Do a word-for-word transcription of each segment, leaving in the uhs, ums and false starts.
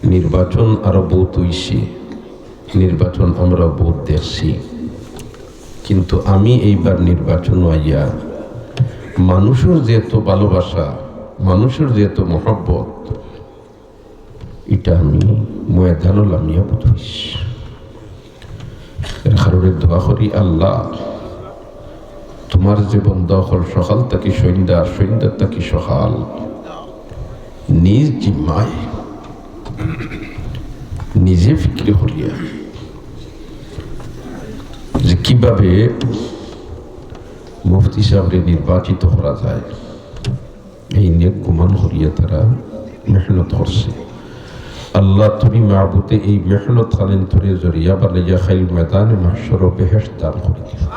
নির্বাচন আরো বহুত অইছে, নির্বাচন আমরা বহুত দেখছি, কিন্তু আমি এইবার নির্বাচন আইয়া মানুষর যে এত ভালোবাসা, মানুষর যে এত মহব্বত, ইটা আমি ময়দানো লামিয়া বুঝছি। এর কারণে দোয়া করি, আল্লাহ, তোমার যে বন্দা অকল সকাল থাকি সন্ধ্যা, আর সন্ধ্যা থাকি সকাল, নিজ জিম্মায়, নিজে ফিকির করিয়া যে কিভাবে মুফতি সাহেবরে নির্বাচিত করা যায়, এই নেক গুমান করিয়া তারা মেহনত করছে। আল্লাহ, তুমি মাবুদে এই মেহনত খানিন্তরে জরিয়া বানাইয়া কাইল ময়দানে মাহশরো বেহেশত দান করি দিও।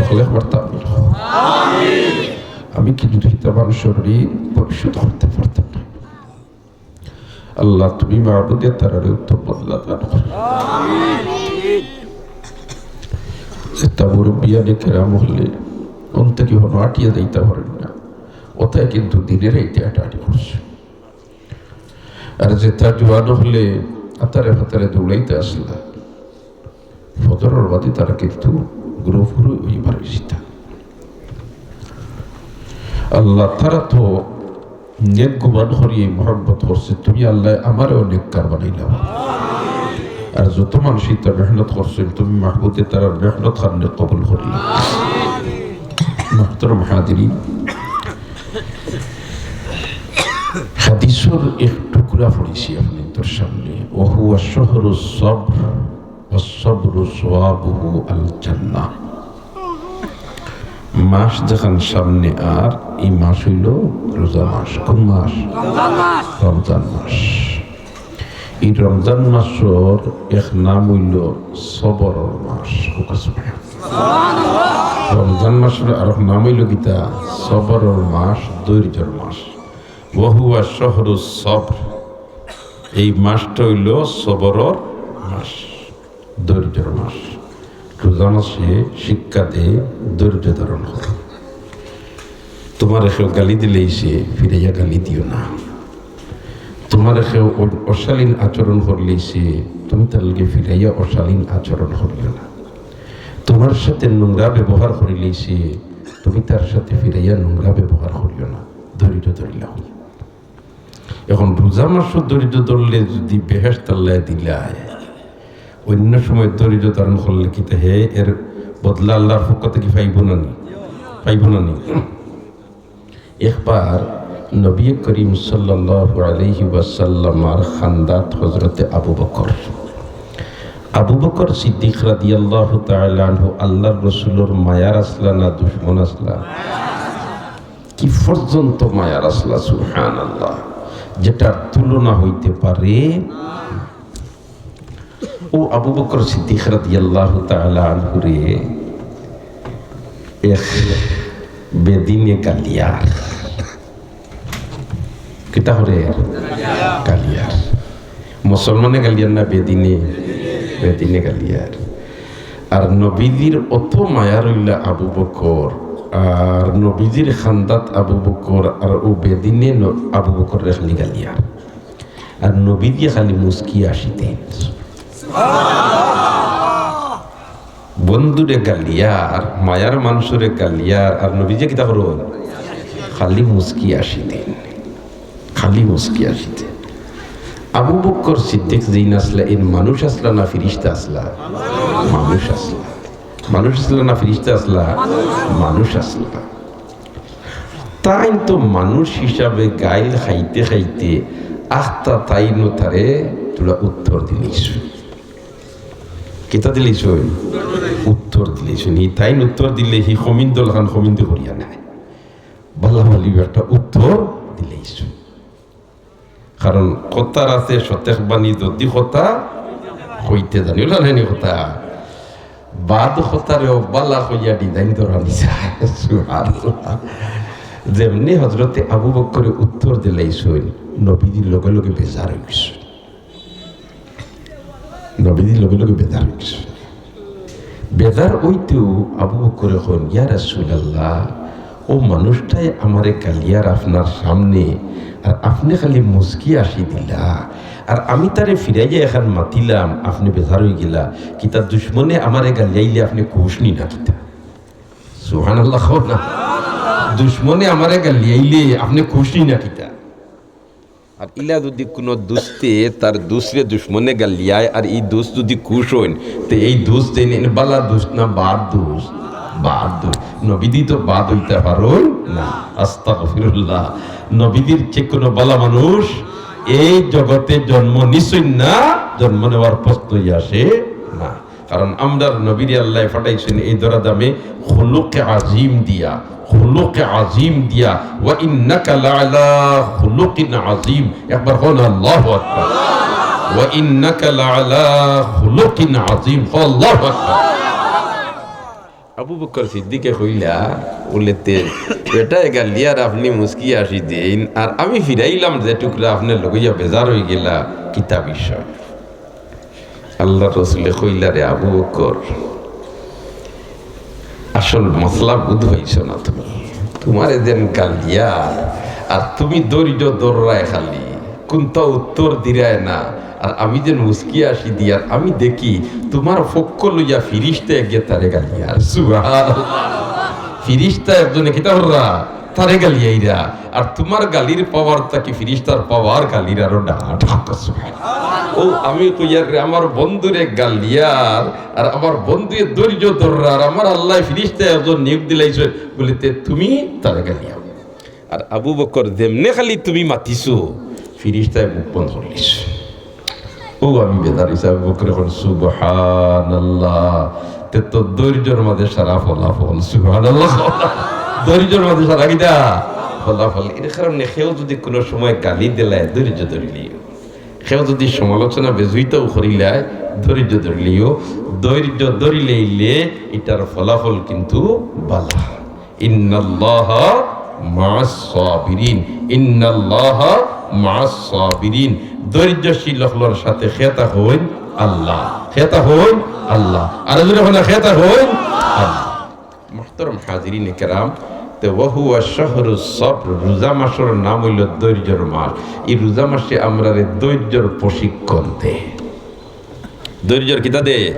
সকলে একবার তা বলো। আমি কিন্তু ইতা মানুষর ঋণ পরিশোধ করতে পারতাম না। আল্লাহ, তুমি মাবুদে তারারে উত্তম বদলা দান করো। একটা মুরব্বিয়ানে কেরাম অকলে অন থাকি হনো আটিয়া যাইতা পারেন না, অতায় কিন্তু দিনে রাইতে আটাআটি করছে। আর যেতা জোয়ান অকলে আতারে ফাতারে দৌড়াইতা আছলা, ফজরর বাদে তারা কিন্তু গুরু ফুরু অইবার গেছিতা। আল্লাহ, তারা তো নেক গুমান করি এই মহব্বত করছে, তুমি আল্লাহ আমারেও নেককার বানাইলাও। আর যত মানুষ ইতা মেহনত করছে, তুমি মাবুদে তারার মেহনত খানরে কবুল করিলাও। মুহতারাম হাজিরিন, হাদিসর এক টুকরা পড়ছি আপনাদের সামনে, "ওয়া হুয়া শাহরুস সবর, ওয়াস সবরু সওয়াবুহু আল জান্নাহ।" মাস যেখান সামনে আর, এই মাস অইলো রোজা মাস। কোন মাস? রমজান মাস। এই রমজান মাসর এক নাম অইলো সবরর মাস। রমজান মাসর আরক নাম অইলো কিতা? সবরর মাস, ধৈর্যর মাস। ওয়া হুয়া শাহরুস সবর, এই মাসটা অইলো সবরর মাস, ধৈর্যর মাস। রোজা মাসে শিক্ষা দেয় ধৈর্য ধারণ করো। তোমারে কেউ গালি দিলাইছে, ফিরাইয়া গালি দিও না। তোমারে কেউ অ-, অশালীন আচরণ করিলাইছে, তুমি তার লগে ফিরাইয়া অশালীন আচরণ করিও না। তোমার সাথে নোংরা ব্যবহার করিলাইছে, তুমি তার সাথে ফিরাইয়া নোংরা ব্যবহার করিও না। ধৈর্য ধরিলাও। এখন রোজা মাসো ধৈর্য ধরলে যদি বেহেশত আল্লায় দিলায়, অন্য সময় ধৈর্য ধারণ করলে কিতা হে এর বদলা আল্লাহর পক্ষ থাকি পাইবো না নি? পাইবো না নি? একবার নবী করিম সাল্লাল্লাহু আলাইহি ওয়াসাল্লামর খান্দাত হযরতে আবু বকর, আবু বকর সিদ্দিক রাদিয়াল্লাহু তাআলা আনহু আল্লাহর রসুলর মায়ার আছলা না দুশমন আছলা? কি পর্যন্ত মায়ার আছলা, সুবহানাল্লাহ, যেটার তুলনা হইতে পারে। ও আবু বকর সিদ্দিক রাদিয়াল্লাহু তাআলা আনহুরে এক বেদিনে গালিয়ার। কিতা করে? গালিয়ার। মুসলমানে গালিয়ার না বেদিনে? বেদিনে গালিয়ার। আর নবীজির অত মায়ার অইলা আবু বকর, আর নবীজির খান্দাত আবু বকর, আর ও বেদিনে ন-, আবু বকররে খালি গালিয়ার। আর নবীজিয়ে খালি মুচকি আসিতেন। বন্ধুরে গালিয়ার, মায়ার মানুষরে গালিয়ার, আর নবীজিয়ে কিতা করইন? খালি মুচকি আসিতেন, খালি মুচকি আসিতেন। আবু বকর সিদ্দিক যেইন আছলা, এইন মানুষ আছলা না ফিরিস্তা আছলা? মানুষ আছলা। মানুষ আছলা না ফিরিস্তা আছলা? মানুষ আছলা। তাইন তো মানুষ হিসাবে গাইল খাইতে খাইতে আখতা তাইনও তারে থুড়া উত্তর দিলাইছইন। কিতা দিলাইছইন? উত্তর দিলাইছইন। হি তাইন উত্তর দিলে হি খমিন্দর লাখান খমিন্দি করিয়া নায়, বালা বালি একটা উত্তর দিলাইছইন। কারণ কথার আছে সতেক বাণী যদি কথা কইতে জানি, অলা নায়নি কথা? বাদ কথারেও বালা কইয়া design ধরানি চায়। সুবহানাল্লাহ। যেমনে হযরতে আবু বকরে উত্তর দিলাইছইন, নবীজি লগে লগে বেজার অইগেছইন। নবীজি লগে লগে বেজার অইগেছইন। বেজার অইতেউ আবু বকরে কইন, "ইয়া রাসূলুল্লাহ, ও মানুষটায় আমারে গালিয়ার আপনার সামনে, আর আপনে খালি মুচকি আসি দিলা, আর আমি তারে ফিরাইয়া এখান মাতিলাম, আপনে বেজার অইগেলা। কিতা দুশমনে আমারে গালিয়াইলে আপনে খুশ নি না কিতা? সুবহানাল্লাহ কও না। দুশমনে আমারে গালিয়াইলে আপনে খুশ নি না কিতা? আর ইলা যুদি কুনু দুস্তে তার দুসরে দুশমনে গালিয়ায় আর ই দুস্ত যুদি খুশ অইন, তে এই দুস্ত এইন বালা দুস্ত না বাদ দুস্ত? বাদ দুস্ত। নবীজি তো বাদ অইতা পারইন না। আস্তাগফিরুল্লাহ। নবীজির চেয়ে কুনু বালা মানুষ এই জগতে জন্ম নিছইন না, জন্ম নেওয়ার প্রশ্নই আসে না। কারণ আমরার নবীরে আল্লায় পাঠাইছইন এই ধরা দামে খুলুকে আজিম দিয়া, খুলুকে আজিম দিয়া। "ওয়া ইন্নাকা লাআলা খুলুকিন আজিম।" একবার কও না, "আল্লাহু আকবার।" "ওয়া ইন্নাকা লাআলা খুলুকিন আজিম।" কও, "আল্লাহু আকবার।" আবু বকর সিদ্দিকে কইলা, বুলে, "তে বেটায় গালিয়ার আপনে মুচকি আসি দেইন, আর আমি ফিরাইলাম যে টুকরা আপনে লগাইয়া বেজার অইগেলা, কিতা বিষয়?" আল্লার রসুলে কইলা, "রে আবু বকর, আসল মাসলা বুঝ পাইছো না তুমি। তুমারে যেন গালিয়ার, আর তুমি ধৈর্য ধররায় খালি, কুন্তা উত্তর দিরায় না, আর আমি যেন মুচকি আসি দিয়ার, আমি দেখি তুমার পক্ষ লইয়া ফিরিস্তা একজন তারে গালিয়ার।" সুবহানাল্লাহ। ফিরিস্তা একজনে কিতা কররা? তারে গালিয়াইরা। আর তুমার গালির পাওয়ার থাকি ফিরিস্তার পাওয়ার গালির আরো ডাট। ও, আমি কইয়ার রে, আমার বন্ধুরে গালিয়ার, আর আমার বন্ধুয়ে ধৈর্য ধররা, আর আমার আল্লায় ফিরিস্তা একজন নিয়োগ দিলাইছে, বুলে, "তে তুমি তারে গালিয়াও।" আর আবু বকর যেমনে খালি তুমি মাতিছো, ফিরিস্তায় মুখ বন্ধ করলিছে। ও, আমি বেজার অইছি, আবু বকরে কইন, "সুবহানাল্লাহ।" তে তো ধৈর্যর মাঝে সারা ফলাফল। সুবহানাল্লাহ। ধৈর্যর মাঝে সারা কিতা? ফলাফল। এর কারণে কেউ যুদি কুনু সময় গালি দিলায়, ধৈর্য ধরিলিও। কেউ যুদি সমালোচনা বেজুইতাও করিলায়, ধৈর্য ধরিলিও। ধৈর্য ধরিলাইলে ইটার ফলাফল কিন্তু বালা। ইন্নাল্লাহা মা'আস সাবিরিন, ইন্নাল্লাহা মা'আস সাবিরিন। ধৈর্যশীল অকলর সাথে কে থাকইন? আল্লাহ। কে থাকইন? আল্লাহ। আরো জোরে কও না, কে থাকইন? আল্লাহ। মুহতারাম হাজিরিনে কেরাম, তে ওয়া হুয়া শাহরুস সাবর, রোজা মাসর নাম অইলো ধৈর্যর মাস। ই রোজা মাসে আমরারে ধৈর্যর প্রশিক্ষণ দেয়। ধৈর্যর কিতা দে?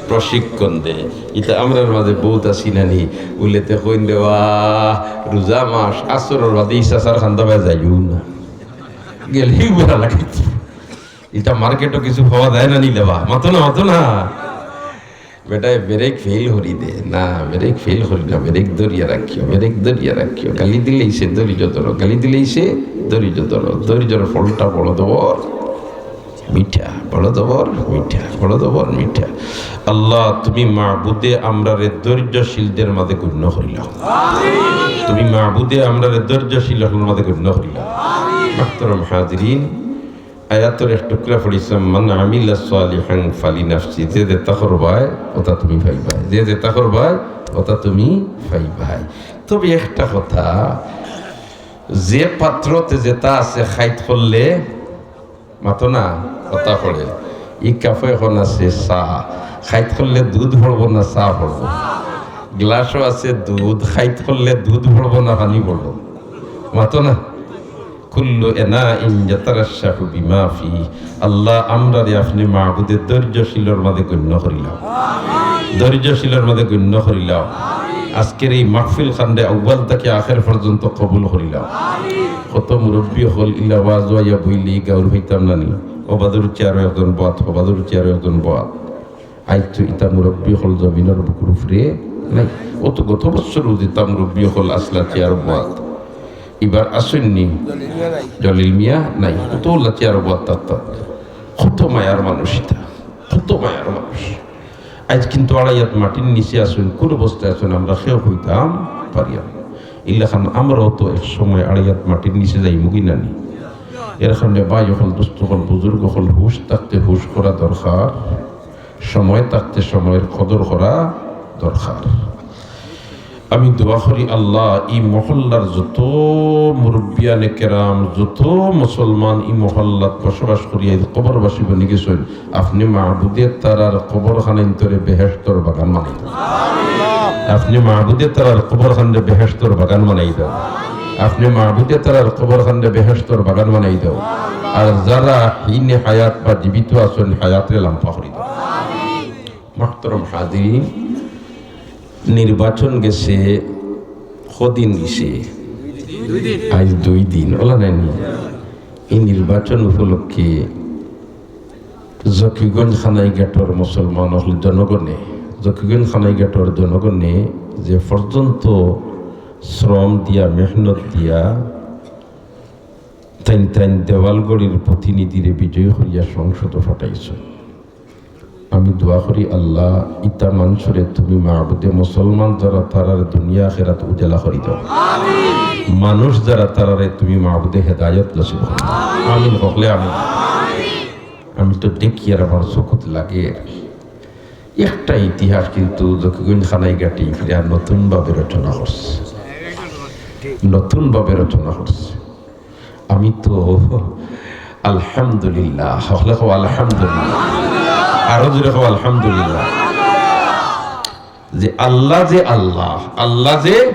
প্রশিক্ষণ দে। ইতা আমরার মাঝে বউত আছি না নি? উলেতে কইন দেওয়া, রোজা মাস, আসরর বাদে ইসা সার খান্দা বায় যাইও না। গেলেই বুড়া লাগে। ইতা মার্কেটো কিছু পাওয়া যায় না নি দেওয়া? মাতো না, মাতো না। বেটায় ব্রেক ফেল করি দে। না, ব্রেক ফেল করি না, ব্রেক ধরিয়া রাখিও, ব্রেক ধরিয়া রাখিও। গালি দিলাইছে, ধৈর্য ধরো, গালি দিলাইছে, ধৈর্য ধরো। ধৈর্যর ফলটা বড় জবর মিঠা, বড় জবর মিঠা, বড় জবর মিঠা। আল্লাহ, তুমি মাবুদে আমরারে ধৈর্যশীলদের মাঝে গণ্য করিলাও। তুমি মাবুদে আমরারে ধৈর্যশীল অকলর মাঝে গণ্য করিলাও। মুহতারাম হাজিরিন, আয়াতর এক টুকরা পড়ছিলাম, "মান আমিলা সালিহান ফালিনাফসি", যে যেতা করবায়, ওটা তুমি পাইবায়, যে যেতা করবায়, ওটা তুমি পাইবায়। তবে একটা কথা, যে পাত্রতে যেতা আছে, খাইত করলে মাতো না, কথা পড়ে। ই কাপো এখন আছে চা, খাইত করলে দুধ পড়বো না চা পড়বো? গ্লাসও আছে দুধ, খাইত করলে দুধ পড়বো না পানি পড়বো? মাতো না। কুল্লু ইনাইন ইয়াতারাশশাহু বিমা ফিহি। আল্লাহ, আমরারে আপনে মাবুদে ধৈর্যশীলর মাঝে গণ্য করিলাও, ধৈর্যশীলর মাঝে গণ্য করিলাও। আজকের এই মাহফিল খানরে আউয়াল থাকি আখের পর্যন্ত কবুল করিলাও। কত মুরব্বি অকল ইলা ওয়াজ অইয়া বইলে গাউর পাইতাম না নি। ও বাদুর চেয়ারো একজন বওয়াত, ও বাদুর চেয়ারো একজন বওয়াত। আইজ তো ইতা মুরব্বি অকল জমিনর বুকুর উপরে নাই। অত গত বছরও যেতা মুরব্বি অকল আছলা চেয়ারো বওয়াত। ইবার আছইন নি? জলিল মিয়া নাই। অত অলা চেয়ারো বওয়াত থাকতা। কত মায়ার মানুষ ইতা, কত মায়ার মানুষ। আইজ কিন্তু আড়াই আত মাটির নিচে আছইন, কুন অবস্থায় আছইন আমরা কেউ কইতাম পারিয়ার না। ইলাখান আমরাও তো এক সময় আড়াই আত মাটির নিচে যাইমুগি না নি। এর কারণে ভাই অকল, দোস্ত অকল, বুজুর্গ অকল, হুশ থাকতে হুশ করা দরকার, সময় থাকতে সময়ের কদর করা দরকার। আমি দোয়া করি আল্লাহ, ই মহল্লার যত মুরব্বিয়ানে কেরাম, যত মুসলমান ই মহল্লাত বসবাস করি, আইজ কবরবাসী বনি গেছইন, আপনে মাবুদে তারার কবরখানাইন্তরে বেহেশতর বাগান বানাই দেও। আপনে মাবুদে তারার কবরখানরে বেহেশতর বাগান বানাই দেও। আপনে মাবুদে তারার কবরখানরে বেহেশতর বাগান বানাই দেও। আর যারা হিনে হায়াত বা জীবিত আছইন, হায়াতরে লাম্বা করি দেও। মুহতারাম হাজিরিন, নির্বাচন গেছে কদিন গেছে? আইজ দুই দিন, অলা নায়নি? এই নির্বাচন উপলক্ষে জকিগঞ্জ কানাইঘাটর মুসলমান অকল জনগণে, জকিগঞ্জ কানাইঘাটর জনগণে যে পর্যন্ত শ্রম দিয়া, মেহনত দিয়া, তাইন তাইন দেওয়ালগড়ির প্রতিনিধিরে বিজয়ী করিয়া সংসদো পাঠাইছইন। আমি দোয়া করি, আল্লাহ, ইতা মানষরে তুমি মাবুদে মুসলমান যারা, তারার দুনিয়া আখেরাত উজালা করি দেও। মানুষ যারা, তারারে তুমি মাবুদে হেদায়ত নসিব করো। আমিন, হকলে আমিন। আমি তো দেখি আর আমার চকুত লাগে। একটা ইতিহাস কিন্তু জকিগঞ্জ কানাইঘাটে ফিরা নতুনভাবে রচনা করছে, নতুনভাবে রচনা করছে। আমি তো আলহামদুলিল্লাহ, হকলে কও আলহামদুলিল্লাহ, আরো জোরে কও আলহামদুলিল্লাহ। যে আল্লাহ, যে আল্লাহ, আল্লাহ যে,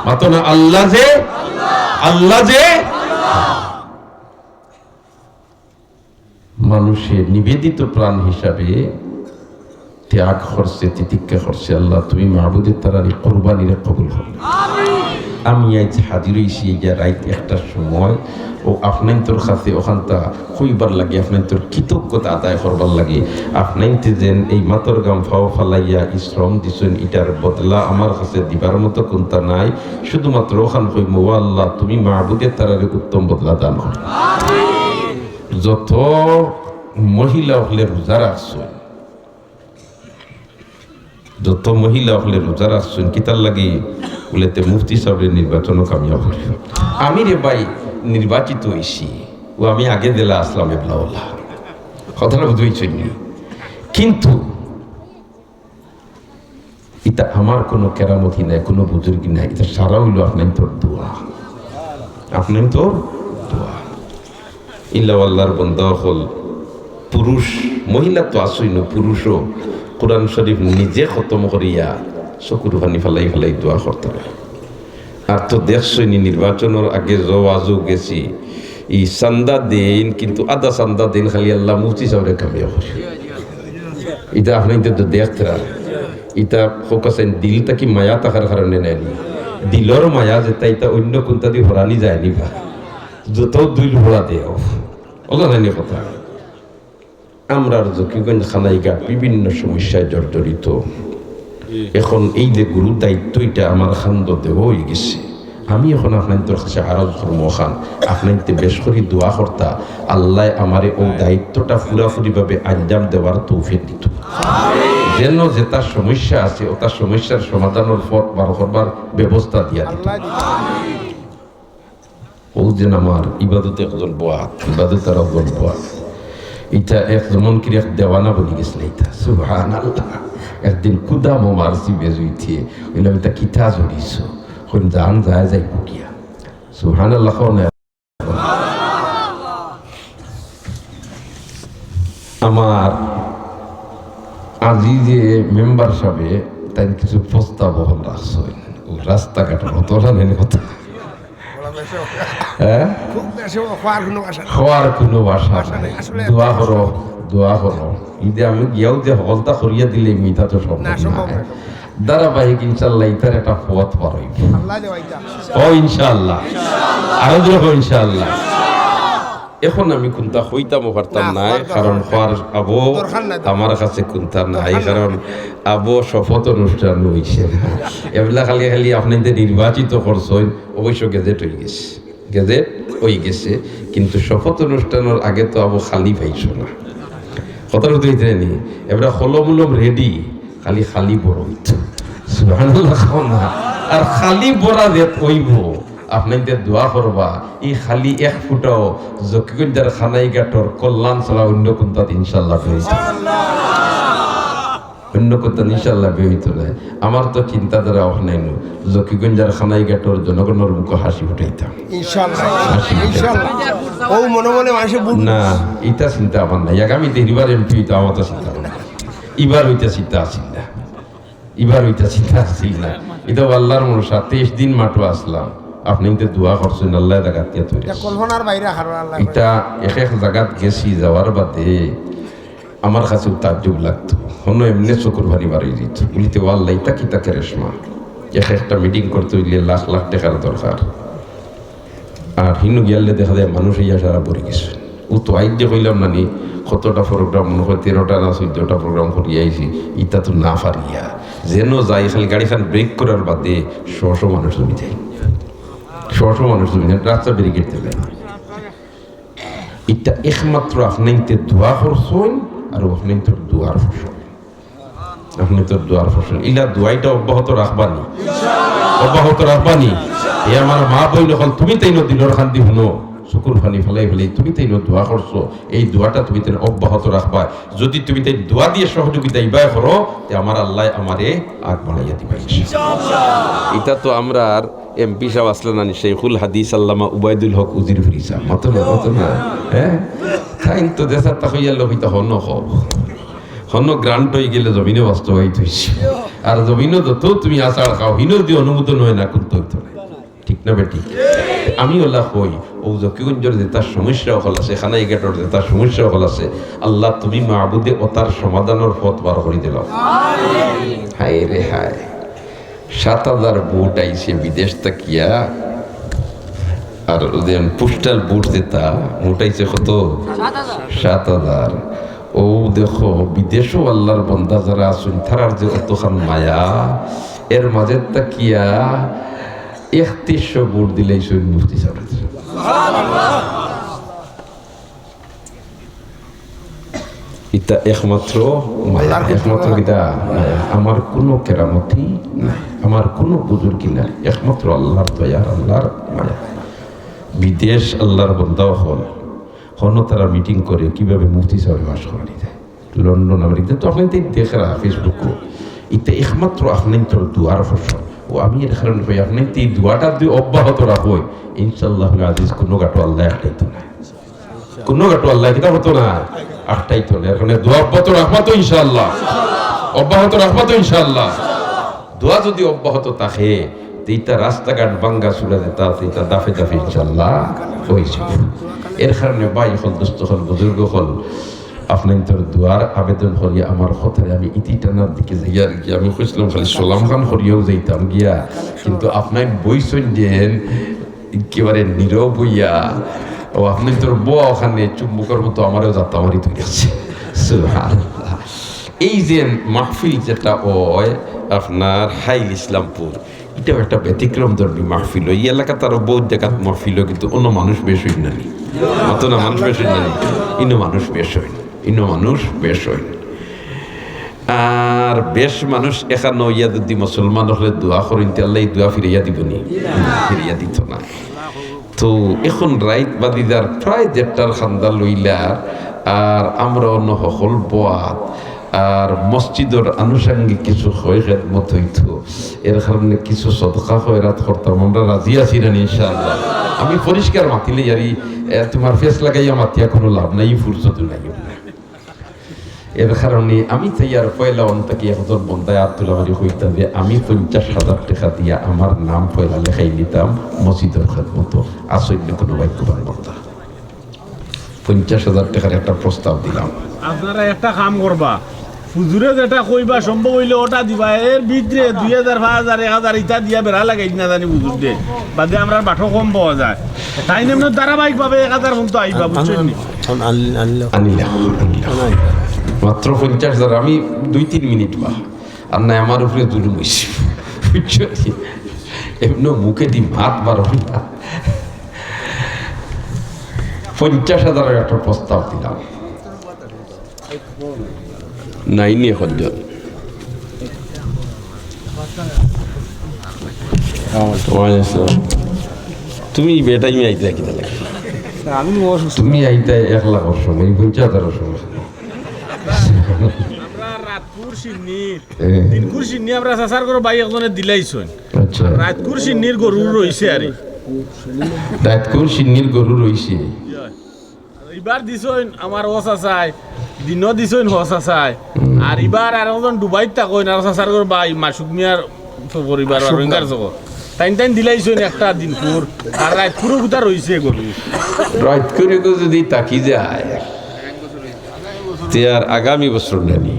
মাতো না, আল্লাহ যে, আল্লাহ যে, মানুষে নিবেদিত প্রাণ হিসাবে ত্যাগ করছে, তিতিক্ষা করছে। আল্লাহ, তুমি মাবুদে তারার এই কুরবানিরে কবুল করো। আমি আইজ হাজির অইছি এই যে রাইত একটার সময়, ও আপনাইন্তর কাছে অখানতা কইবার লাগি, আপনাইন্তর কৃতজ্ঞতা আদায় করবার লাগি। আপনাইন্তে যেন এই মাতর গাম ফাও ফালাইয়া ই শ্রম দিছইন, ইটার বদলা আমার কাছে দিবার মতো কুন্তা নাই। শুধুমাত্র অখান কইমু, ও আল্লাহ, তুমি মাবুদে তারারে উত্তম বদলা দান করো। যত মহিলা অকলে রোজা রাখছইন, যত মহিলা অকলে রোজা রাখছইন, কিতার লাগি? বুলে তে মুফতি সাবরে নির্বাচনো কামিয়াব করি। আমি রে ভাই নির্বাচিত অইছি, ও আমি আগে দিলা আসলাম এবলা অলা। কথাটা বুঝছইন নি? কিন্তু ইতা আমার কুনু কেরামতি নাই, কুনু বুজুর্গি নাই, ইতা সারা অইলো আপনাইন্তর দোয়া, আপনাইন্তর দোয়া। ইলা আল্লাহর বন্দা অকল, পুরুষ, মহিলা তো আছইন, পুরুষও কোরআন শরীফ নিজে খতম করিয়া চকুর পানি ফালাই ফালাই দোয়া করতারা। আর তো দেখছইন নি, নির্বাচনর আগে জওয়াজও গেছি, ই চান্দা দেইন, কিন্তু আধা চান্দা দেইন খালি আল্লাহ মুফতি সাবরে কামিয়াব করি। ইতা আপনাইন্তে তো দেখতারা, ইতা ফোকাস আইন দিল থাকি মায়া থাকার কারণে নায়নি। দিলর মায়া যেতা, ইতা অইন্য কুন্তা দি হরানি যায়নি বা। যত দুইল হরা দেও। অলা নায়নি কথা। আমরার জকিগঞ্জ কানাইঘাট বিভিন্ন সমস্যায় জর্জরিত। এখন এই যে গুরু দায়িত্ব, ইটা আমার কান্দো দেওয়া অইগেছে। আমি এখন আপনাইন্তর কাছে আরজ করমু অখান, আপনাইন্তে বেশ করি দোয়া করতা, আল্লায় আমারে অউ দায়িত্বটা পুরাপুরিভাবে আঞ্জাম দেওয়ার তৌফিক দিতো। যেন যেতা সমস্যা আছে, অতা সমস্যার সমাধানর পথ বার করবার ব্যবস্থা দিয়া দিতো। অউ যেন আমার ইবাদত একজন বওয়াত, ইবাদত আর একজন বওয়াত। ইতা এক যেমন করি এক দেওয়ানা বনি গেছিল ইতা। সুবহানাল্লাহ। একদিন কুদামো মারছি বেজুইতে, অইলাম, "ইতা কিতা জড়িছো?" কইন, "জান যায় যাইবো গিয়া।" সুবহানাল্লাহ কও না। আমার আজি যে মেম্বার সাবে তাইন কিছু প্রস্তাব অখন রাখছইন, অউ রাস্তাঘাটর অতলা নেন কথা। হ্যাঁ? খুব বেশি হওয়ার কোনো আশা নেই। হওয়ার কোনো আশা আশা নেই। নেই। আসলে দোয়া করো, দোয়া করো। ইদে আমি গিয়াও যে হকলতা করিয়া দিলে মিতা তো সম্ভব না, সম্ভব না। না। ধারাবাহিক ইনশাআল্লাহ ইতার একটা পথ বার অইবো। আল্লাহ দেওয়া ইটা। ও ইনশাআল্লাহ। আরো জোরে কও ইনশাআল্লাহ। এখন আমি কুন্তা কইতামও পারতাম না, নায়, কওয়ার কারণ দরকার নাই। কওয়ার আবো দরকার নাই, দরকার আমার নাই। কাছে কুন্তা নাই, দরকার নাই। কারণ আবো শপথ অনুষ্ঠান অইছে না। এবলা খালি খালি আপনাইন্তে নির্বাচিত করছইন, অবশ্য গেজেট অইগেছে, গেজেট অইগেছে, কিন্তু শপথ অনুষ্ঠানর আগে তো আবো খালি পাইছো না। কথাটা বুঝতে পারছইন নি? এবারে কলম উলম রেডি, খালি খালি বড় অইতো। সুবহানাল্লাহ কও না। আর খালি বড়া যে অইবো, আপনাইন্তে দোয়া করবা, ই খালি এক ফুটাও জকিগঞ্জার কানাইঘাটর কল্যাণ ছাড়া অইন্য কুন্তাত ইনশাআল্লাহ বের অইতো না। অইন্য কুন্তাত ইনশাআল্লাহ বের অইতো না। আমার তো চিন্তাধারা অখান নায়নু, জকিগঞ্জার কানাইঘাটর জনগণর মুখো হাসি ফুটাইতাম। ইনশাআল্লাহ। হাসি ফুটাইতাম। ইনশাআল্লাহ। ও মনে মনে মানষে বুঝ- না, ইতা চিন্তা আমার নাই। আগামী দিন ইবার এমপি অইতাম, আমার তো চিন্তা ভাবনা। ইবার অইতা চিন্তা আছিল না। ইবার অইতা চিন্তা আছিল না। ইটা আল্লাহর মনশা, তেইশ দিন মাঠো আছলাম। আপনে ইনতে দোয়া করছইন, আল্লায় জাগাত দিয়া তৈরি। ইটা কল্পনার বাইরে, কারণ আল্লাহ ইটা এক এক জাগাত গেছি, যাওয়ার বাদে আমার কাছেও তাজ্জুব লাগতো। হনো এমনে চকুর পানি বারই দিত, বলিতে, "ও আল্লাহ, ইটা কিতা কেরেশমা?" এক একটা মিটিং করতে অইলে লাখ লাখ টেকার দরকার। আর হিনো গিয়ালে দেখা যায় মানুষ ইয়া সারা ভরি গেছে। ও তো আইজ যে কইলাম না নি, কতটা প্রোগ্রাম, মনে হয় তেরোটা না চোদ্দটা প্রোগ্রাম করিয়া আইছি, ইটা তো না পারিয়া। যেন যাই, খালি গাড়িখান ব্রেক করার বাদে শ শ মানুষ জমি যায়, শ শ মানুষ জমি যায়, রাস্তা ব্যারিকেড দিলে। ইটা একমাত্র আপনাইনতে দোয়া করছইন, আর আপনাইনতর দোয়ার ফসল। আপনাইনতর দোয়ার ফসল। ইলা দোয়াইটা অব্যাহত রাখবানি? অব্যাহত রাখবানি? এ আমার মা বইন অকল, তুমি তাইনও দিলর কান্দি হুনো, চকুর পানি ফালাই ফালাই তুমি তাইনও দোয়া করছো, এই দোয়াটা তুমি তাইন অব্যাহত রাখবা। যদি তুমি তাইন দোয়া দিয়া সহযোগিতা ইবায় করো, তে আমার আল্লায় আমারে আগ বাড়াইয়া দিবা ইনশাআল্লাহ। ইটা তো আমরার এমপি সাব আছলা না নি, শেখুল হাদিস আল্লামা উবাইদুল হক উজিরপুরি সাব। মাতো না, মাতো না। হ্যাঁ? তাইন তো দেশাত্তা কইয়ার লোক ইতা হনো কও। হনো গ্রান্ট অইগেলে জমিনো বাস্তবায়িত অইছে। আর জমিনো যত তুমি আছাড় খাও, হিনো যদি অনুমোদন অয় না, কুন্তা অইতো নায়। ঠিক না বেঠিক? আমি অলা কই, অউ জকিগঞ্জর যেতা সমস্যা অকল আছে, কানাইঘাটর যেতা সমস্যা অকল আছে, আল্লাহ তুমি মাবুদে অতার সমাধানর পথ বার করি দিলাও। হায় রে হায়। সাত হাজার ভোট আইছে বিদেশ থাকিয়া, আর ওই যে পোস্টাল ভোট যেতা, ভোট আইছে কত? সাত হাজার। অউ দেখো, বিদেশও আল্লাহর বন্দা যারা আছইন, তারার যে অতখান মায়া, এর মাঝে থাকিয়া একত্রিশশো ভোট দিলাইছইন মুফতি সাবরে। ইতা একমাত্র মায়া, আল্লাহর কুদরত। একমাত্র কিতা? মায়া। আমার কুনু কেরামতি নাই, আমার কুনু বুজুর্গি নাই, একমাত্র আল্লাহর দয়া, আল্লাহর মায়া। বিদেশ আল্লাহর বন্দা অকল, হনো তারা মিটিং করে কিভাবে মুফতি সাবরে পাশ করানি যায়। লন্ডন, আমেরিকা, তো আপনাইনতে দেখরা Facebook-ও। ইতা একমাত্র আপনাইনতর দোয়ার ফসল। ও আমি এর কারণে কই, আপনাইনতে এই দোয়াটা যদি অব্যাহত রাখো, ইনশাআল্লাহুল আজিজ কুনু ঘাটো আল্লায় আটকাইতো নায়। কুনু ঘাটো আল্লায় কিতা করতো নায়? আটকাইতো নায়। এর কারণে দোয়া অব্যাহত রাখবা তো ইনশাআল্লাহ? অব্যাহত রাখবা তো ইনশাআল্লাহ? দোয়া যদি অব্যাহত থাকে, তে ইতা রাস্তাঘাট ভাঙ্গা চুরা যেতা আছে, ইতা দাফে দাফে ইনশাআল্লাহ অইযিবো। এর কারণে ভাই অকল, দোস্ত অকল, বুজুর্গ অকল, আপনাইনতর দোয়ার আবেদন করি আমার কথারে আমি ইতি টানার দিকে যাইয়ার গিয়া। আমি কইছলাম খালি সালাম খান করিয়াউ যাইতাম গিয়া, কিন্তু আপনাইন বইছইন যেন একেবারে নীরব অইয়া, ও আপনাইনতর বওয়া অখানে চুম্বকর মতো আমারেও জাত্তা মারি ধরিয়া আছে। সুবহানাল্লাহ। এই যে মাহফিল যেটা অয় আপনার হাইল ইসলামপুর, ইটাও একটা ব্যতিক্রম ধর্মী মাহফিল। এই এলাকাত আরো বউত জাগাত মাহফিল অয়, কিন্তু অনো মানুষ বেশ অইন না নি? অত না মানুষ বেশ অইন না নি? ইনো মানুষ বেশ অইন, ইনো মানুষ বেশ অইন। আর বেশ মানুষ এখানো অইয়া যদি মুসলমান অকলে দোয়া করইন, তে আল্লায় ই দোয়া ফিরাইয়া দিবো নি? ফিরাইয়া দিতো নায়। তো এখন রাইত বাজি যার প্রায় দেড়টার খান্দা লইলা, আর আমরা অনো হকল বওয়াত, আর মসজিদর আনুষঙ্গিক কিছু হয় খেদমত অইতো, এর কারণে কিছু সদকা খয়রাত করতাম, আমরা রাজি আছি না নি ইনশাআল্লাহ? আমি পরিষ্কার মাতিলে ইয়ারি, এ, তোমার ফেস লাগাইয়া মাতিয়া কুনু লাভ নাই, ই ফুরসত নাই। এর কারণে আমি চাইয়ার পয়লা অন থাকি একজন বন্দায় আত তুলা মারি কইতা যে আমি পঞ্চাশ হাজার টেকা দিয়া আমার নাম পয়লা লেখাই নিতাম মসজিদর খেদমতো। আছইন নি কুনু ভাগ্যবান বন্দা? পঞ্চাশ হাজার টেকার একটা প্রস্তাব দিলাম। আপনারা একটা কাম করবা, হুজুরে যেটা কইবা সম্ভব অইলে ওটা দিবা, এর ভিতরে দুই হাজার, পাঁচ হাজার, এক হাজার ইতা দিয়া বেড়া লাগাইন না জানি হুজুররে, বাদে আমরার বাটো কম পাওয়া যায়। তাইন এমনে ধারাবাহিকভাবে এক হাজার পর্যন্ত আইবা, বুঝছইন নি? আন-, আন-, আনলে। আনিলা, আনিলা। নাই। মাত্র পঞ্চাশ হাজার, আমি দুই তিন মিনিট বা, আর নাই আমার উপরে জুলুম অইছে। বুঝছো নি? এমনে মুখেদি মাত বার অয় না। পঞ্চাশ হাজারর একটা প্রস্তাব দিলাম। নাই নি এখন জন। ওয়ালাইকুম আসসালাম। তুমি বেটাইমে আইতায় কিতা লাগি? না, আমি অসুস্থ। তুমি আইতায় এক লাখর সময়, পঞ্চাশ হাজারর সময়। আমরা রাতপুর সিন্নির, এ। দিনকুর সিন্নি আমরা চাচার ঘরো ভাই একজনে দিলাইছইন। আচ্ছা। রাতকুর সিন্নির গরু রইছে আরি। রাতকুর সিন্নির গরু রইছে। ইবার দিছইন আমার ও চাচায়, দিনও দিছইন হ চাচায়। হুম। আর ইবার আর একজন ডুবাইত থাকইন, আর চাচার ঘর ভাই মাসুক মিয়ার পরিবার, আর রোহিঙ্গার জগৎ। টাইন টাইন দিলাইছইন একটা দিনকুর, আর রাইতকুরও গুতা রইছে গরু। রাইতকুরও যদি থাকি যায়, তে আর আগামী বছর নানি।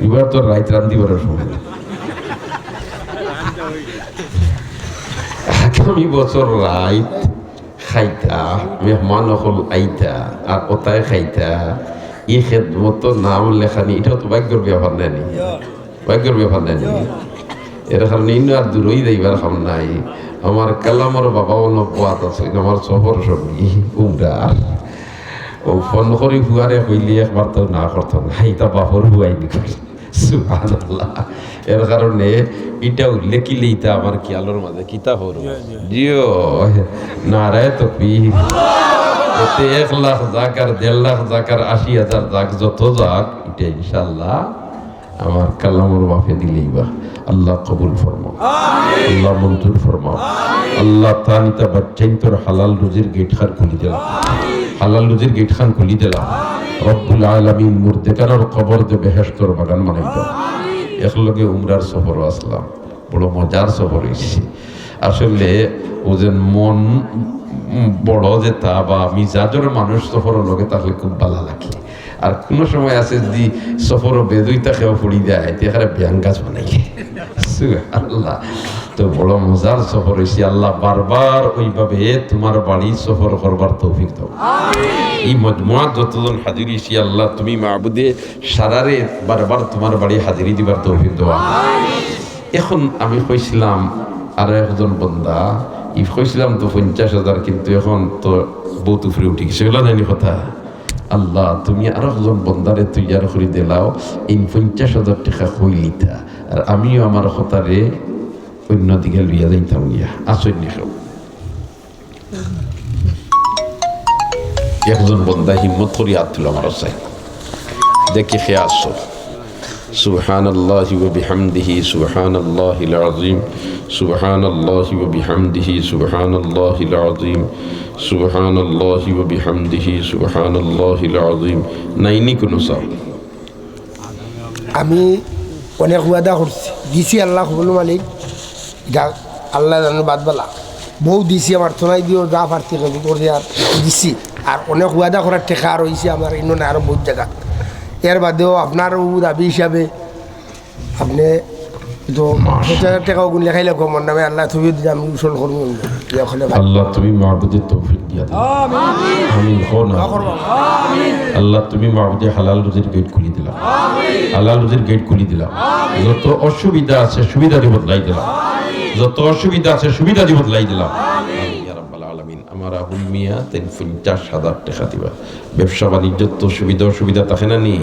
ইবার তো রাইত রান্ধিবার সময় নাই। আগামী বছর রাইত খাইতা, মেহমান অকল আইতা, আর অতায় খাইতা, ই খেদমত নাম লেখানি, ইটাও তো ভাগ্যর ব্যাপার নানি। ভাগ্যর ব্যাপার নানি। এর কারণে ইনো আর দূরই যাইবার কাম নাই। আমার কালামর বাবাও নব্বত আছে, আমার সফর সঙ্গী উমরার। ও ফোন করি ফুয়ারে কইলে একবার তো না করতো না, ইটা বাপর ফুয়াই নি কই। সুবহানাল্লাহ। এর কারণে ইটা উল্লেখ কিলে ইটা আমার খেয়ালর মাঝে কিতা হর। জিও, নারায়ে তকবীর। এতে এক লাখ যাক আর দেড় লাখ যাক আর আশি হাজার যাক, যত যাক, ইটা ইনশাআল্লাহ আমার কালামর বাপে দিলাইবা। আল্লাহ কবুল ফরমাও, আল্লাহ মঞ্জুর ফরমাও। আল্লাহ তান ইতা বাচ্চাইন্তর হালাল রুজির গেট খান খুলি দিলাও, হালাল রুজির গেট খান খুলি দিলাও। রব্বুল আলামিন মুর্দেগানর কবর দে বেহেশতর বাগান বানাই দাও। একলগে উমরার সফরও আসলাম, বড় মজার সফর অইছে। আসলে ও যে মন, উম, বড় যেটা বা মিজাজর মানুষ সফরর লগে থাকলে খুব ভালা লাগে। আর কুনু সময় আছে যদি সফরও বেদুই থাকেও পড়ি যায়, তে এখানে ব্যাং গাছ বানাইলে। সুবহানাল্লাহ। তো বড় মজার সফর অইছে। আল্লাহ বারবার ওইভাবে তোমার বাড়ি সফর করবার তৌফিক দাও। এই মজমুয়াত যতজন হাজির অইছি, আল্লাহ তুমি মাবুদে সারারে বারবার তোমার বাড়ি হাজিরি দিবার তৌফিক দাও। এখন আমি কইছিলাম আরো একজন বন্দা, ই কইছিলাম তো পঞ্চাশ হাজার, কিন্তু এখন তো বহুত উপরে উঠি গেছে, এগুলা নানি কথা। আল্লাহ, তুমি আরো একজন বন্দারে তৈয়ার করি দিলাও, এই পঞ্চাশ হাজার টেকা কইলিতা, আর আমিও আমার কথারে অন্য দিকে লইয়া যাইতাম গিয়া। আসইন নি কেউ? একজন বন্দা হিম্মত করি আত তুলো আমার চাই। দেখি কে আছো। سبحان الله وبحمده، سبحان الله العظيم، سبحان الله وبحمده، سبحان الله العظيم، سبحان الله وبحمده، سبحان الله العظيم। নাইনি কুনু চাও? আমি অনেক ওয়াদা করছি, দিছি আল্লাহ কবুল মালিক, ইটা আল্লাহ জানো বাদ বালা। বউ দিছি আমার থনাই দিও যা পারছি কবুল করে আর দিছি। আর অনেক ওয়াদা করার টেকা রইছে আমার ইনো না আরো বহুত জাগাত। এর বাদেও আপনার ও দাবি হিসাবে আপনি তো পঞ্চাশ হাজার টেকা ওগুন লেখাই লেখো আমার নামে, আল্লাহ তুমি দিলে আমি উসল করবো। আল্লাহ তুমি মাবুদে তৌফিক দিয়া দাও। আমিন। কও না। আল্লাহ তুমি মাবুদে হালাল রুজির গেট খুলি দিলাও। হালাল রুজির গেট খুলি দিলাও। যত অসুবিধা আছে সুবিধা দি বদলাই দিলাও। যত অসুবিধা আছে সুবিধা দি বদলাই দিলাও। আমিন ইয়া রাব্বাল আলামিন। আমার আবুল মিয়া তাইন পঞ্চাশ হাজার টেকা দিবা। ব্যবসা বাণিজ্য তো সুবিধা অসুবিধা থাকে না নি?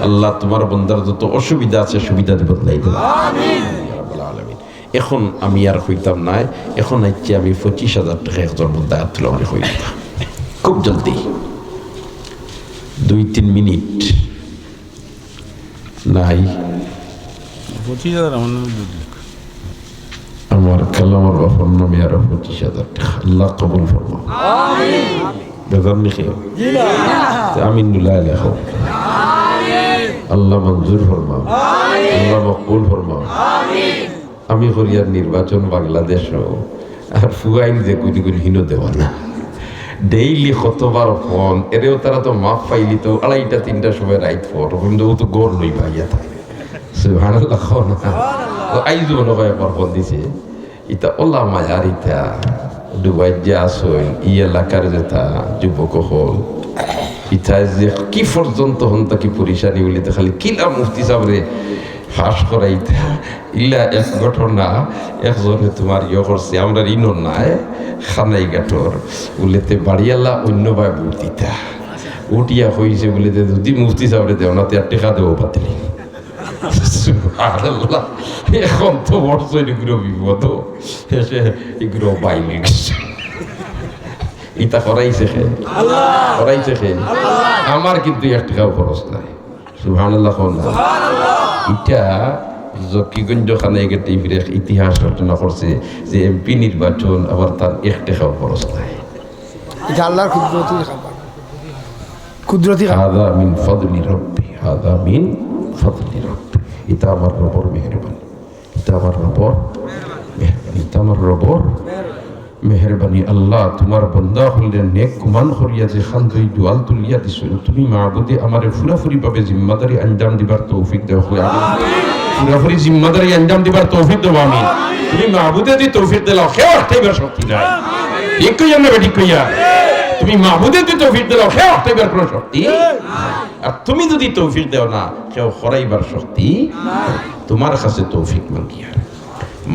আল্লাহ তোমার বন্দার যত অসুবিধা আছে সুবিধা দি বদলাই দিলাও। আমিন ইয়া রাব্বাল আলামিন। এখন আমি আর কইতাম নায়, এখন আইছে আমি পঁচিশ হাজার টেকা একজন বন্দা আত তুলো আমি কইতাম। খুব জলদি, দুই তিন মিনিট নাই। পঁচিশ হাজার আমার নামে দিয়ে দিন। আমার কালামর বাপর নামে আরো পঁচিশ হাজার টেকা। আল্লাহ কবুল ফরমাও। বেজার নি কেউ? তে আমিন দুলাই লেখো। আল্লাহ মঞ্জুর ফরমাও। আল্লাহ মকবুল ফরমাও। আমি করিয়ার নির্বাচন বাংলাদেশও, আর ফুয়াইন যে কুনি কুনি হিনো দেওয়া না। ডেইলি কতবার ফোন, এরেও তারা তো মাফ পাইলি তো আড়াইটা তিনটার সময় রাইত ফোন, কিন্তু ও তো গড় লই পাইয়া থাকে। সুবহানাল্লাহ কও না। তো আইজ মনে হয় একবার ফোন দিছে। ইতা ওলা মায়ার ইতা, ডুবাই যে আসইন, ই এলাকার যেতা যুবক অকল, ইতা যে কি পর্যন্ত হন তা কি পরিশানি উলিতে খালি কিলা মুফতি সাবরে ফাঁস করাইতা, ইলা এক ঘটনা, একজনে তোমার ইয়ে করছে, আমরা ইনো নায়, খানাই গাটর, উলেতে বাড়িয়ালা অন্য ভাই ভোট দিতা। উঠিয়া কইছে বলে যে যদি মুফতি সাবরে দেও না, তে আর টেকা দেবো পাতিনি। সুবহানাল্লাহ। এখন তো বড় ইগুলো বিপদ, এসে ইগুলো বাইলিক্স। ইতা করাইছে কে? করাইছে কে? আমার কিন্তু এক টেকাও খরচ নাই। সুবহানাল্লাহ কও না। ইটা জকিগঞ্জ খানাইঘাটে ফিরে এক ইতিহাস রচনা করছে যে এমপি নির্বাচন আবার তার এক টেকাও খরচ নাই। ইটা আল্লাহর কুদরতি খাবার। কুদরতি খাবার। হাদা মিন ফাদলি রব্বি, হাদা মিন ফাদলি রব্বি। ইটা আমার রবর মেহেরবানি। ইটা আমার রবর। মেহেরবানি, ইতা আমার রবর মেহেরবানি। আল্লাহ, তুমার বন্দা অকলরে নেক গুমান করিয়া যেখান দুই দুয়াল তুলিয়া দিছো, তুমি মাবুদে আমারে পুরাপুরিভাবে জিম্মাদারি আঞ্জাম দিবার তৌফিক দেও। কই আমিন। পুরাপুরি জিম্মাদারি আঞ্জাম দিবার তৌফিক দেও, আমিন। তুমি মাবুদে যদি তৌফিক দিলাও, কেউ আটকাইবার শক্তি নাই। ঠিক কইয়া না বেঠিক কইয়া? তুমি মাবুদে যদি তৌফিক দিলাও, কেউ আটকাইবার কোনো শক্তি। আর তুমি যদি তৌফিক দেও না, কেউ হরাইবার শক্তি। তুমার কাছে তৌফিক মাগিয়ার।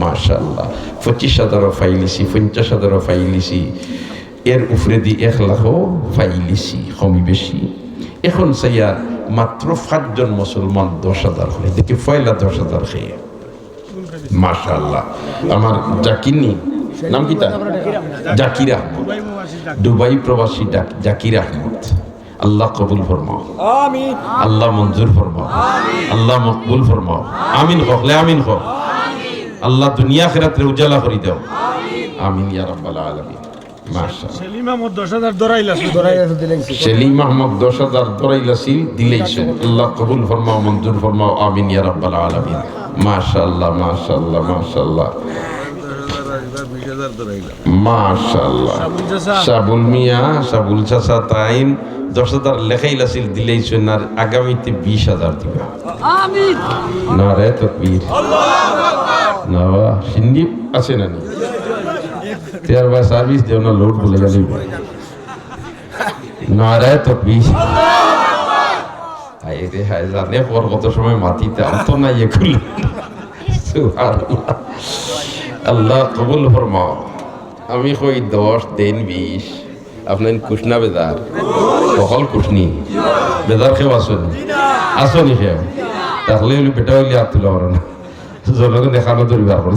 মাশাআল্লাহ, পঁচিশ হাজারও পাইলিছি, পঞ্চাশ হাজারও পাইলিছি, এর উপরেদি এক লাখও পাইলিছি, কমি বেশি। এখন চাইয়ার মাত্র পাঁচজন মুসলমান দশ হাজার করে, দেখি পয়লা দশ হাজার খেয়ে। মাশাআল্লাহ, আমার জাকির নি, নাম কিতা? জাকির আহমদ, দুবাই প্রবাসী ডাক-, জাকির আহমদ। আল্লাহ কবুল ফরমাও। আমিন। আল্লাহ মঞ্জুর ফরমাও। আমিন। আল্লাহ মকবুল ফরমাও। আমিন কও, কলে আমিন কও। আমিন। আল্লাহ দুনিয়া আখিরাতরে উজালা করি দেও। আমিন। আমিন ইয়া রাব্বাল আলামিন। মাশাআল্লাহ। সেলিম আহমদ দশ হাজার ধরাইল আছিল। ধরাইল আছিল, দিলাইছে। সেলিম আহমদ দশ হাজার ধরাইল আছিল, দিলাইছে। আল্লাহ কবুল ফরমাও, মঞ্জুর ফরমাও। আমিন ইয়া রাব্বাল আলামিন। মাশাআল্লাহ, মাশাআল্লাহ, মাশাআল্লাহ। মাশাআল্লাহ। সাবুল চাচা। সাবুল মিয়া, সাবুল চাচা তাইন দশ হাজার লেখাইল আছিল, দিলাইছইন, আর আগামীতে বিশ হাজার দিবা। আমিন। নারায়ে তাকবীর। আল্লাহু আকবার। না বা, সিন্নি আছে না নি? তেরো বা সার্ভিস দেও না, লোড বলে গেলি। নারায়ে তাকবীর। হায় রে হায়, জানে পর কত সময় মাতিতাম তো না ইয়ে করল। সুবহানাল্লাহ। আল্লাহ কবুল ফরমাও। আমি কই দশ, দেইন বিশ, আপনার খুশ না বেজার? হকল খুশ নি? বেজার কেউ আছো নি? আছো নি কেউ? তাহলে অইলে বেটা অইলে আত তুলা পারো না। জনগণ এখানো দরিবার করে।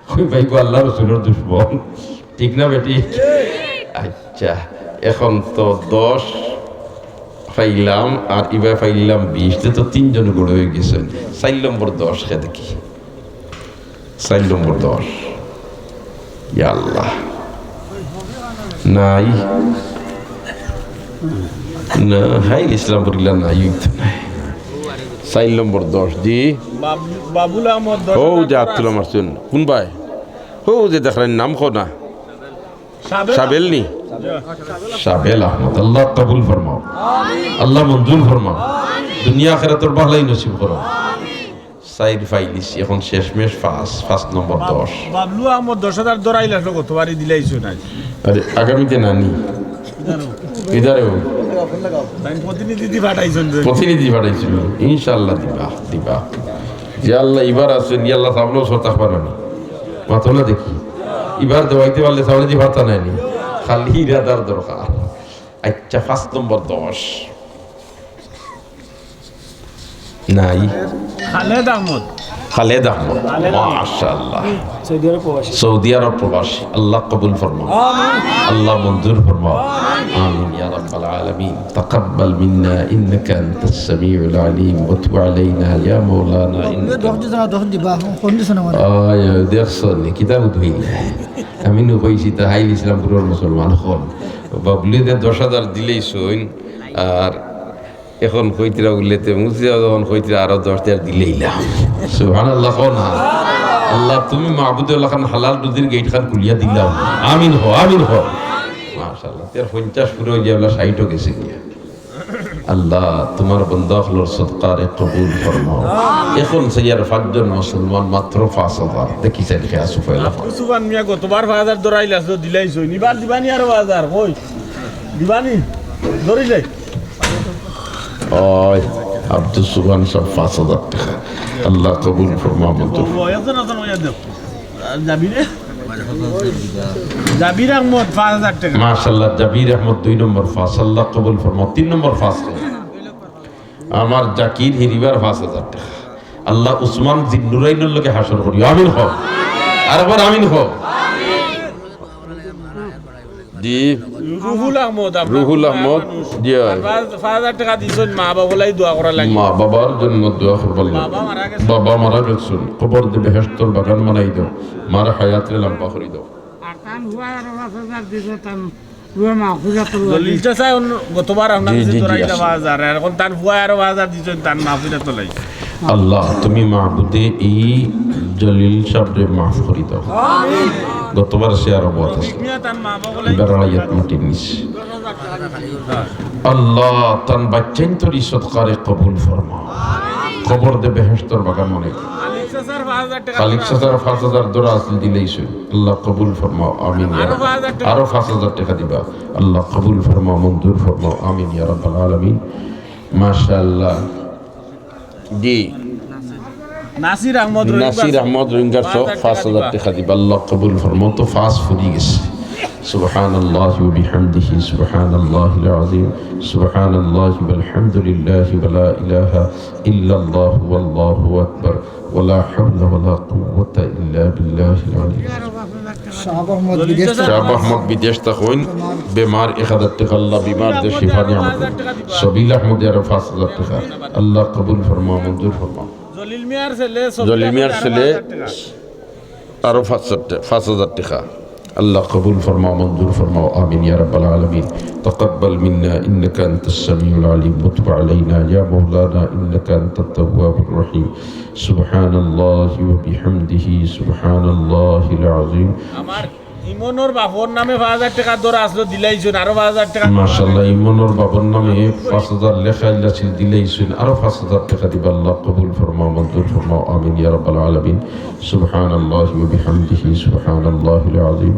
কই ভাই গো, আল্লাহ রসুলর দুশমন, ঠিক না বেঠিক? আচ্ছা, এখন তো দশ পাইলাম আর ইবায় পাইলাম বিশ, তে তো তিনজন গড়ে অই গেছে। চাইর নম্বর দশ খে দেখি, চাইর নম্বর দশ। ইয়া আল্লাহ, নাই। না, হাই ইসলামপুর ইলা নাই, অইতো নাই। চাইর নম্বর দশ দি। বাব-, বাবুল আহমদ দশ হাজার ও যে আত তুলা মারছইন। কোন ভাই? ও যে দেখরাইন নাম কও না। সাবেল। সাবেল নি? সাবেল আহমদ। আল্লাহ কবুল ফরমাও। আল্লাহ মঞ্জুর ফরমাও। দুনিয়া আখিরাতর ভালাই নসিব করো। চাইর পাইলিছি, এখন শেষমেশ পাঁচ, পাঁচ নম্বর দশ। বাবলু আহমদ দশ হাজার ধরাইল আছিল, গতবারই দিলাইছো নাই। আরে, আগামীতে নানি। ইধারে হোক। তাই প্রতিনিধি দি পাঠাইছইন যে। প্রতিনিধি পাঠাইছিল। ইনশাআল্লাহ দিবা, দিবা। যে আল্লাহ ইবার আছে, নি আল্লাহ সামনেও সরতাক পারো নি। মাতো না দেখি। ইবার দেওয়াইতে পারলে সামনে দি পারতা নাই নি। খালি ইরাদার দরকার। আচ্ছা, পাঁচ নম্বর দশ। নাই। খালেদ আহমদ। খালেদ আহমদ। খালেদ আহমদ। মাশাআল্লাহ। সৌদি আরব প্রবাসী। সৌদি আরব প্রবাসী। আল্লাহ কবুল ফরমাও। আমিন। আল্লাহ মঞ্জুর ফরমাও। আমিন। আমিন ইয়া রাব্বাল আলামিন। তাকাব্বাল মিন্না ইন্নাকা আনতাস সামিউল আলিম ওয়া তুব আলাইনা ইয়া মাওলানা ইন্নাকা দশ দিবা, দশ দিবা, কোন দিছে না মানে? আয়, দেখছো নি, কিতাব ধইলে। আমি নু কইছি, তা হাইল ইসলামপুরর মুসলমান হন। বাবলুয়ে দশ হাজার দিলাইছইন, আর এখন কইতরা উল্লেতে মুজিয়া যখন কইতরা আরো দশ হাজার দিলাইলাম। সুবহানাল্লাহ কও না। আল্লাহ, তুমি মাবুদে লাখান হালাল রুজির গেট খান খুলিয়া দিলাও। আমিন কও, আমিন কও। মাশাআল্লাহ, তেরো পঞ্চাশ পুরা অইয়া ষাইটও গেছে গিয়া। আল্লাহ, তুমার বন্দা অকলর সদকারে কবুল ফরমাও। এখন চাইয়ার পাঁচজন মুসলমান মাত্র পাঁচ হাজার। দেখি চাইন কে আসু পয়লা। আব্দুস সুবহান মিয়া গতবার পাঁচ হাজার ধরাইল আছিল, দিলাইছইন। ইবার দিবানি আরো পাঁচ হাজার, কই? দিবানি? ধরি যাই। ওই, আব্দুস সুবহান সাব পাঁচ হাজার টেকা। আল্লাহ কবুল ফরমাও মঞ্জুর। ও, একজন, একজন, ওই একজন। আর জাবিরে? জাবির আহমদ পাঁচ হাজার টেকা। মাশাআল্লাহ, জাবির আহমদ দুই নম্বর পাঁচ, আল্লাহ কবুল ফরমাও। তিন নম্বর পাঁচ। আমার জাকির হিরিবার পাঁচ হাজার টেকা। আল্লাহ উসমান জিন্নুরাইনর লগে হাশর করিও। আমিন কও। আরেকবার আমিন কও। জি। রুহুল আহমদ, আপনার রুহুল আহমদ, মানুষ। জি, হয়। আর পাঁচ, পাঁচ হাজার টেকা দিছইন, মা বাবা লাই দোয়া করা লাগে। মা বাবার জন্য দোয়া করবার লাগে। বাবা মারা গেছে। বাবা মারা গেছে, কবর দি বেহেশতর বাগান বানাই দাও, মার হায়াতরে লম্বা করি দাও। আর তান হুয়া আরো পাঁচ হাজার দিছে, তান হুয়া মাহফিজাতুল্লাহ। দলিল চাচা অন্য, গতবার আপনার জি, কাছে জি, জি, ধরাইলা আছে। পাঁচ হাজার, আর এখন তান হুয়া আরো পাঁচ হাজার দিছইন, তান মাহফিজাতুল্লাহ। আল্লাহ, তুমি মাবুদে এই জলিল সাবরে মাফ করি দাও। গতবার সে আরো বহুত আছে। বেড়াইয়াত মাটির নিচে। আল্লাহ, তান বাচ্চাইন্তরি সদকারে কবুল ফরমাও। কবর দে বেহেশতর বাগান মনে। খালিক চাচার পাঁচ হাজার ধরা আছিল, দিলাইছইন। আল্লাহ কবুল ফরমাও, আমিন ইয়া রাব্বাল। আরো পাঁচ হাজার টেকা দিবা। আল্লাহ কবুল ফরমাও, মঞ্জুর ফরমাও, আমিন ইয়া রাব্বাল আলামিন। মাশাআল্লাহ। জি। নাসির আহমদ রোহিঙ্গা। নাসির আহমদ রোহিঙ্গার সহ পাঁচ হাজার টেকা দিবা। আল্লাহ কবুল ফরমাও। তো পাঁচ ফুরি গেছে। سبحان الله وبحمده، سبحان الله العظيم، سبحان الله والحمد لله ولا إله إلا الله والله أكبر ولا حول ولا قوة إلا بالله العلي العظيم। শাহাব আহমদ বিদেশ থাকি। শাহাব আহমদ বিদেশ থাকি, বেমার, এক হাজার টেকা। আল্লাহ বেমার দে শিফা নিয়ামত। সবিল আহমদ আরো পাঁচ হাজার টেকা। আল্লাহ কবুল ফরমাও, মঞ্জুর ফরমাও। জলিল মিয়ার ছেলে, জলিল মিয়ার ছেলে আরো পাঁচ হাজার টেকা। আল্লাহ কবুল ফরমাও, মঞ্জুর ফরমাও, আমিন ইয়া রাব্বাল আলামিন। تقبل منا إنك أنت السميع العليم وتب علينا يا مولانا إنك أنت التواب الرحيم. سبحان الله وبحمده، سبحان الله العظيم. আমার ইমনর বাপর নামে পাঁচ হাজার টেকা ধরা আসলো, দিলাইছইন, আরো পাঁচ হাজার টেকা। মাশাআল্লাহ, ইমনর বাপর নামে পাঁচ হাজার লেখা আছিল, দিলাইছইন, আরো পাঁচ হাজার টেকা দিবা। আল্লাহ কবুল ফরমাও, মঞ্জুর ফরমাও, আমিন ইয়া রাব্বাল আলামিন। سبحان الله وبحمده، سبحان الله العظيم،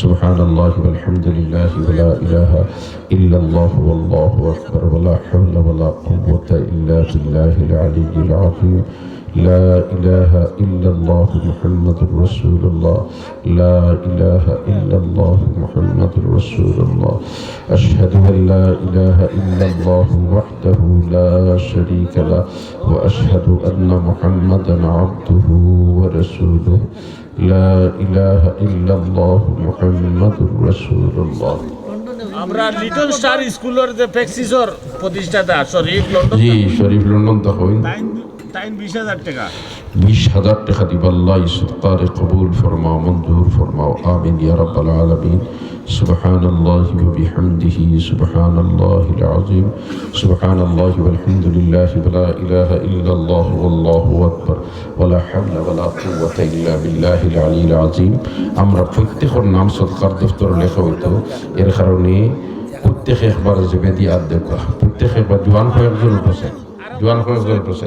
سبحان الله والحمد لله ولا إله إلا الله والله أكبر ولا حول ولا قوة إلا بالله العلي العظيم. لا إله إلا الله محمد رسول الله. لا إله إلا الله محمد رسول الله. أشهد أن لا إله إلا الله وحده لا شريك له، وأشهد أن محمدا عبده ورسوله. لا إله إلا الله محمد رسول الله. আমরা লিটন স্টার স্কুলর যে প্যাক্সিসর প্রতিষ্ঠাতা শরীফ লন্ডন জি, থাকি। শরীফ লন্ডন থাকি। তাইন, তাইন বিশ হাজার টেকা। বিশ হাজার টেকা দিবা। আল্লাহ এই সদকারে কবুল ফরমাও, মঞ্জুর ফরমাও। আমিন ইয়া রাব্বাল আলামিন। سبحان الله وبحمده، سبحان الله العظيم، سبحان الله والحمد لله ولا إله إلا الله والله أكبر ولا حول ولا قوة إلا بالله العلي العظيم. আমরা প্রত্যেকর নাম সদকার দফতর লেখা অইতো, এর কারণে প্রত্যেক একবার জেবে দিয়া আর দেখবা, প্রত্যেক একবার জোয়ান কয়েকজন উঠছে, জোয়ান কয়েকজন উঠছে।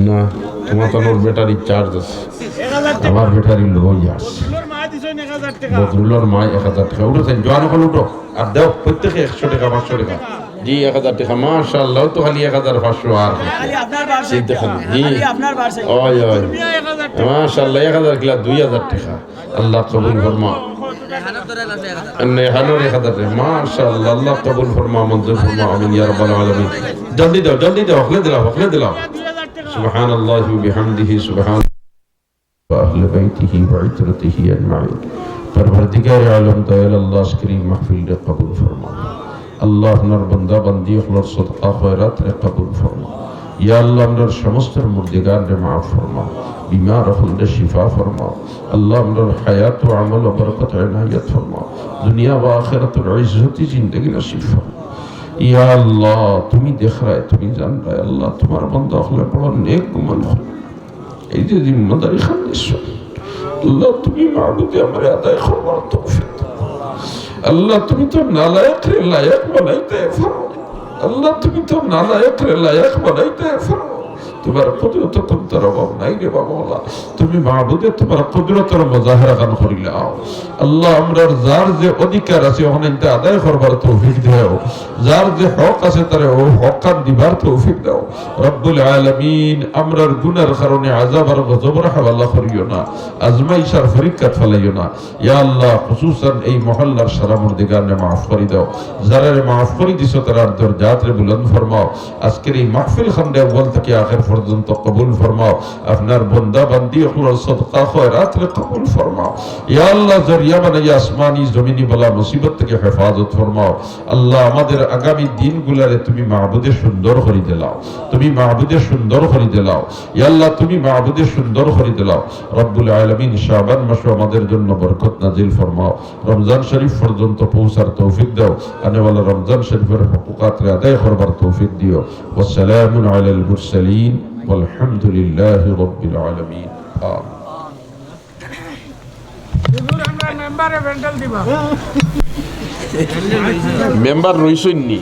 না, তোমার তো আমার ব্যাটারি চার্জ আছে, আমার ব্যাটারি লো আছে। বদরুলর মায় এক হাজার টেকা উঠছে, জোয়ান অকল উঠো। আর দেও প্রত্যেকে একশো টেকা, পাঁচশো টেকা। জি, এক হাজার টেকা, মাশাআল্লাহ, তো খালি এক হাজার পাঁচশো আর খালি আপনার বার্ষিক চিন্তা খালি। জি। খালি আপনার বার্ষিক। ওই, ওই। মাশাআল্লাহ, এক হাজার কিলা দুই হাজার টেকা। আল্লাহ কবুল ফরমা। এমনি এখানোর এক হাজার টেকা। মাশাআল্লাহ, আল্লাহ কবুল ফরমা, মঞ্জুর ফরমা, আমিন ইয়া রাব্বাল আলামিন। জলদি দেও, জলদি দেও, হকলে দিলাও, হকলে দিলাও। سبحان الله وبحمده، سبحان وأهل بيته وعترته أجمعين. পরওয়ারদিগারে আলম, দয়াল আল্লাহ, আজকের এই মাহফিলরে কবুল ফরমাও। আল্লাহ, আপনার বান্দা বান্দি অকলর সদকা খয়রাতরে কবুল ফরমাও। ইয়া আল্লাহ, আমরার সমস্ত মুর্দেগানরে মাফ ফরমাও, বিমার অকলরে শিফা ফরমাও। আল্লাহ, আমরার হায়াত ও আমল ও বরকত এনায়েত ফরমাও, দুনিয়া ও আখিরাতর ইজ্জতি জিন্দেগি নসিব ফরমাও। ইয়া আল্লাহ, তুমি দেখরায়, তুমি জানরায়। আল্লাহ, তোমার বান্দা অকলে বড় নেক গুমান করো। এই যে জিম্মাদারি খান নিছো, আল্লাহ, তুমি মাবুদে আমারে আদায় করবার তৌফিক দাও। আল্লাহ, তুমি তো নালায়েকরে লায়েক বানাইতে পারো। আল্লাহ, তুমি তো নালায়েকরে লায়েক বানাইতে পারো। তোমার কুদরত কুন্তার অভাব নাই রে বাবা। আল্লাহ, তুমি মাবুদে তোমার কুদরতর মুজাহারা খান করিলাও। আল্লাহ, আমরার যার যে অধিকার আছে, ওখানে ইনতে আদায় করবার তৌফিক দেও। যার যে হক আছে, তারে ও হক খান দিবার তৌফিক দাও। রব্বুল আলামিন, আমরার গুনার কারণে আযাব আর গজবর হাওয়ালা করিও না। আজমাইশ আর পরীক্ষাত ফালাইও না। ইয়া আল্লাহ, খুসুসান এই মহল্লার সারা মুর্দেগানরে মাফ করি দাও। যারারে মাফ করি দিছো, তারার দরজাতরে বুলন্দ ফরমাও। আজকের এই মাহফিল খানরে আউয়াল থাকি আখের পর্যন্ত কবুল ফরমাও। আপনার বন্দা বান্দি অকলর সদকা খয়রাতরে কবুল ফরমাও। ইয়া আল্লাহ, জরিয়া বানাইয়া আসমানি জমিনি বালা মুসিবত থাকি হেফাজত ফরমাও। আল্লাহ, আমাদের আগামী দিনগুলারে তুমি মাবুদে সুন্দর করি দিলাও, তুমি মাবুদে সুন্দর করি দিলাও। ইয়া আল্লাহ, তুমি মাবুদে সুন্দর করি দিলাও। রব্বুল আলামিন, শাবান মাসো আমাদের জন্য বরকত নাজিল ফরমাও। রমজান শরীফ পর্যন্ত পৌঁছার তৌফিক দাও। আনেওয়ালা রমজান শরীফের হকুকাতরে আদায় করবার তৌফিক দিও। ওয়াসসালামুন আলাল মুরসালিন ওয়ালহামদুলিল্লাহি রাব্বিল আলামিন। আমিন। হুজুর, আমরা মেম্বারে প্যান্ডেল দিবা। মেম্বার রইছইন নি?